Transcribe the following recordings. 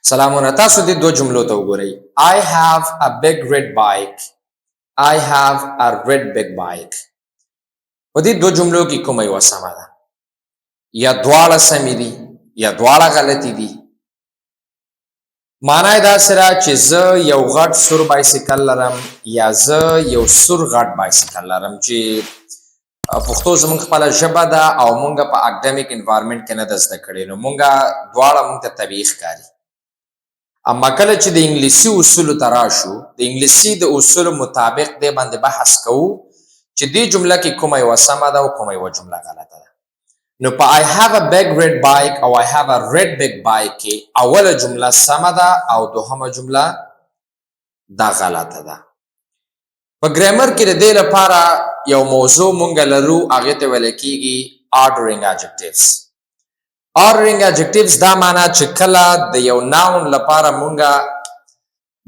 سلامونه، تاسو دې دوه جملو ته وګورئ. I have a big red bike. I have a red big bike. په دې دوه جملو کې کومه یوه سمه ده؟ یا دواړه سمې دي یا دواړه غلطې دي؟ معنا یې داسې ده چې زه یو غټ سور بایسیکل لرم یا زه یو سور غټ بایسیکل لرم، چې پښتو زمونږ خپله ژبه ده او مونږ په academic environment کې نه ده زده کړې، نو مونږ دواړه مونږ ته طبیعي ښکاري. اما کله چې د انګلیسي اصولو ته راشو، د انګلیسي د اصولو مطابق دې باندې بحث کوو چې دې جمله کې کومه یوه سمه ده او کومه یوه جمله غلطه ده. نو په I have a big red bike او I have a red big bike کې اوله جمله سمه ده او دوهمه جمله دا غلطه ده. په ګرامر کې د دې لپاره یو موضوع مونږ لرو، هغې ته ویل کېږي ordering adjectives. Ordering adjectives دا معنا چې کله د یو noun لپاره مونږ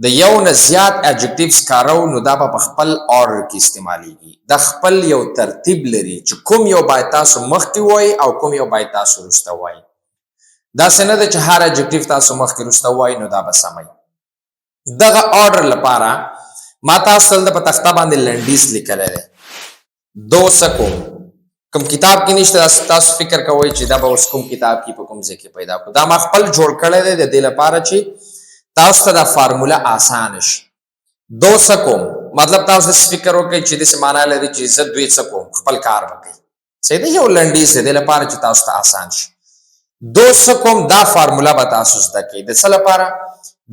د یو نه زیات adjectives کارو، نو دا به په خپل order کې استعمالیږي. دا خپل یو ترتیب لري چې کوم یو باید تاسو مخکې وای او کوم یو باید تاسو وروسته وای. داسې نه ده چې هر adjective تاسو مخکې وروسته وای نو دا به سمه وي. دغه order لپاره ما تاسو دلته په تخته باندې لنډیز لیکلی دی. دو څه کوم کوم کتاب کې نشته. تاسو فکر کوئ چې دا به اوس کوم کتاب کې په کوم ځای کې پیدا کړو. دا ما خپل جوړ کړی دی د دې لپاره چې تاسو ته دا فارموله اسانه شي. دو څه کوم مطلب تاسو داسې فکر وکړئ چې داسې معنا لري چې زه دوی څه کوم، خپل کار وکړئ. صحیح دی؟ یو لنډیز دی د دې لپاره چې تاسو ته اسان شي. دو څه کوم دا فارموله به تاسو زده کړئ. د څه لپاره؟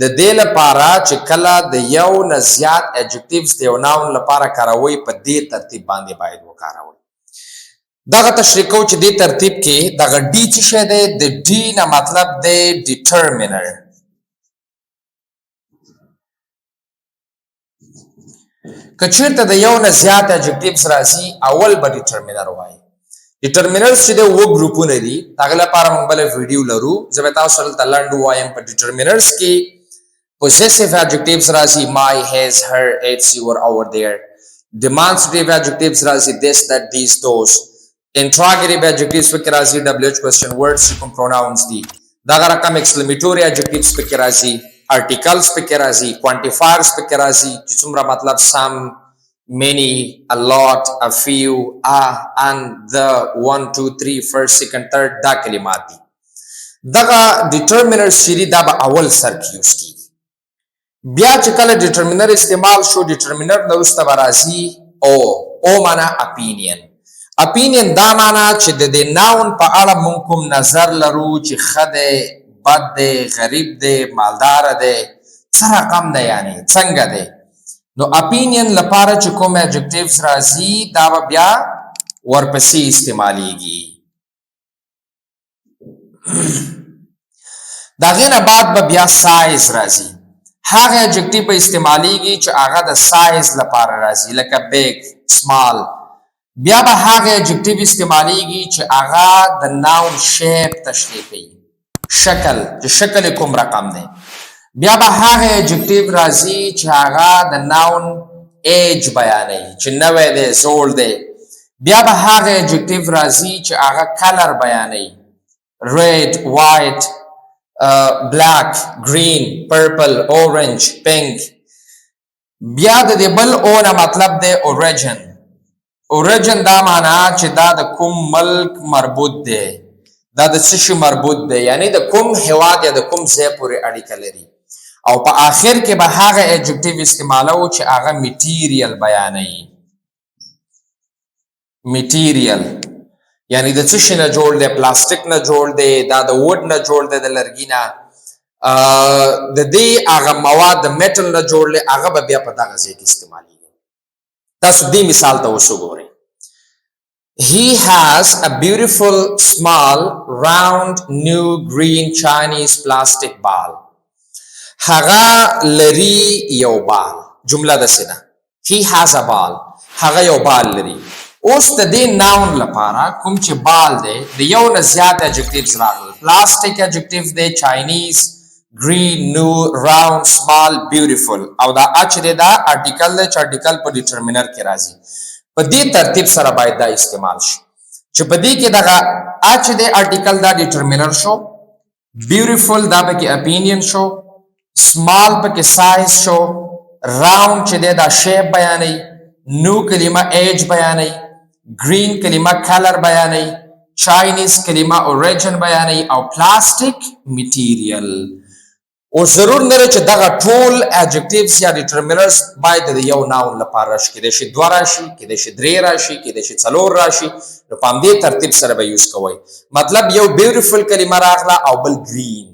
د دې لپاره چې کله د یو نه زیات adjectives د یو noun لپاره کاروئ، په دې ترتیب باندې باید وکاروئ. دغه تشریح کوو چې دې ترتیب کې دغه D څه شی دی. د D نه مطلب دی determiner. که چیرته د یو نه زیات adjectives راځي، اول به determiner وایي. Determiners چې د اووه ګروپونه دي، هغه لپاره موږ بله ویډیو لرو. زه به تاسو دلته لنډ ووایم. په determiners کې possessive adjectives راځي: my, his, her, its, your, our, their. Demonstrative adjectives راځي: this, that, these, those. Interrogative adjectives پکې راځي، WH question words چې کوم pronouns دي. دغه رقم exclamatory adjectives پکې راځي، articles پکې راځي، quantifiers پکې راځي چې څومره، مطلب some, many, a lot, a few, a, an, the, one, two, three, first, second, third، دا کلمات دي. دغه determiners چې دي، دا به اول سر کې use کیږي. بیا چې کله determiner استعمال شو، determiner نه وروسته به راځي O. O معنا opinion. Opinion دا معنا چې د دې noun په اړه مونږ کوم نظر لرو چې ښه دی، بد دی، غریب دی، مالدار دی، څه رقم دی، یعنی څنګه دی. نو opinion لپاره چې کوم adjectives راځي، دا به بیا ورپسې استعمالیږي. د هغې نه بعد به بیا سایز راځي. هغه adjective به استعمالیږي چې هغه د سایز لپاره راځي، لکه big, small. بیا به هغه adjective استعمالیږي چې هغه د noun shape تشریح کوي، شکل، چې شکل یې کوم رقم دی. بیا به هغه adjective راځي چې هغه د noun age بیانوي، چې نوی دی، زوړ دی. بیا به هغه adjective راځي چې هغه color بیانوي: red, white, black, green, purple, orange, pink. بیا د دې بل O نه مطلب دی origin. Origin دا معنا چې دا د کوم ملک مربوط دی، دا د څه شي مربوط دی، یعنی د کوم هیواد یا د کوم ځای پورې اړیکه لري. او په آخر کې به هغه adjective استعمالوو چې هغه material بیانوي. Material یعنی د څه شي نه جوړ دی، پلاستیک نه جوړ دی، دا د wood نه جوړ دی، د لرګي نه، د دې هغه مواد د metal نه جوړ دی، هغه به بیا په دغه ځای کې استعمالیږي. تاسو دې مثال ته اوس وګورئ. He has a beautiful, small, round, new green Chinese plastic ball. هغه لري یو بال. جمله داسې ده: He has a ball. هغه یو بال لري. اوس د دې noun لپاره کوم چې بال دی، د یو نه زیات adjectives راغلل. Plastic adjective دی، Chinese, green, new, round, small, beautiful، او دا a چې دی دا article دی چې article په determiner کې راځي. په دې ترتیب سره باید دا استعمال شي چې په دې کې دغه a چې دی article، دا determiner شو. بیوټیفل دا پکې اپینین شو، سمال پکې سایز شو، راوند چې دی دا شیپ بیانوي، نو کلمه ایج بیانوي، ګرین کلمه کلر بیانوي، چاینیز کلمه اوریجن بیانوي او پلاستیک میټیریل. او ضرور نه ده چې دغه ټول adjectives یا determiners باید د یو noun لپاره راشي. کېدای شي دوه راشي، کېدای شي درې راشي، کېدای شي څلور راشي. نو په همدې ترتیب سره به use کوئ. مطلب یو beautiful کلمه راغله او بل green،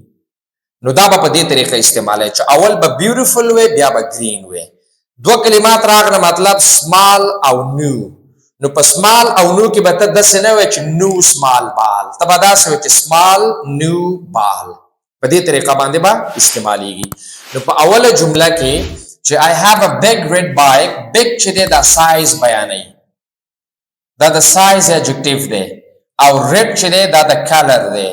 نو دا به په دې طریقه استعمالوي چې اول به beautiful وي، بیا به green وي. دوه کلمات راغله، مطلب small او new، نو په small او new کې به ته داسې نه وایې چې new small ball، ته به داسې وایې چې small new ball. په دې طریقه باندې به استعمالیږي. نو په اوله جمله کې چې I have a big red bike، big چې دی دا سایز بیانوي، دا د size adjective دی، او red چې دی دا د color دی.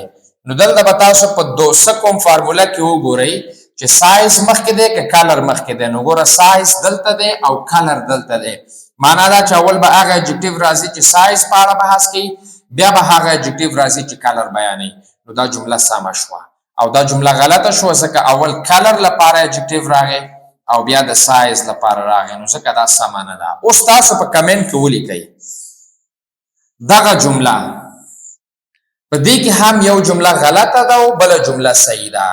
نو دلته به تاسو په دوسه کوم فارموله کې وګورئ چې سایز مخکې دی که color مخکې دی. نو ګوره، سایز دلته دی او color دلته دی. معنا دا چې اول به هغه adjective راځي چې سایز په اړه بحث کوي، بیا به هغه adjective راځي چې color بیانوي. نو دا جمله سمه شوه او دا جمله غلطه شوه، ځکه اول color لپاره adjective راغی او بیا د سایز لپاره راغی، نو ځکه دا سمه نه ده. اوس تاسو په کمنټ کې ولیکئ دغه جمله، په دې کې هم یو جمله غلطه ده او بله جمله صحیح ده.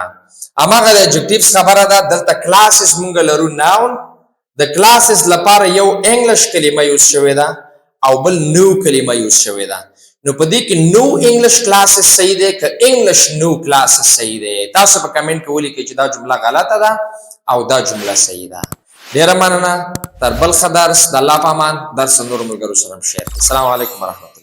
هماغه د adjectives خبره ده. دلته classes مونږ لرو noun، د classes لپاره یو English کلمه use شوې ده او بل new کلمه use شوې ده. نو په دې کې new English classes صحیح دی که English new classes صحیح دی؟ تاسو په کمنټ کې ولیکئ چې دا جمله غلطه ده او دا جمله صحیح ده. ډیره مننه، تر بل ښه درس د الله په امان. درس نور ملګرو سره share. السلام علیکم ورحمت الله.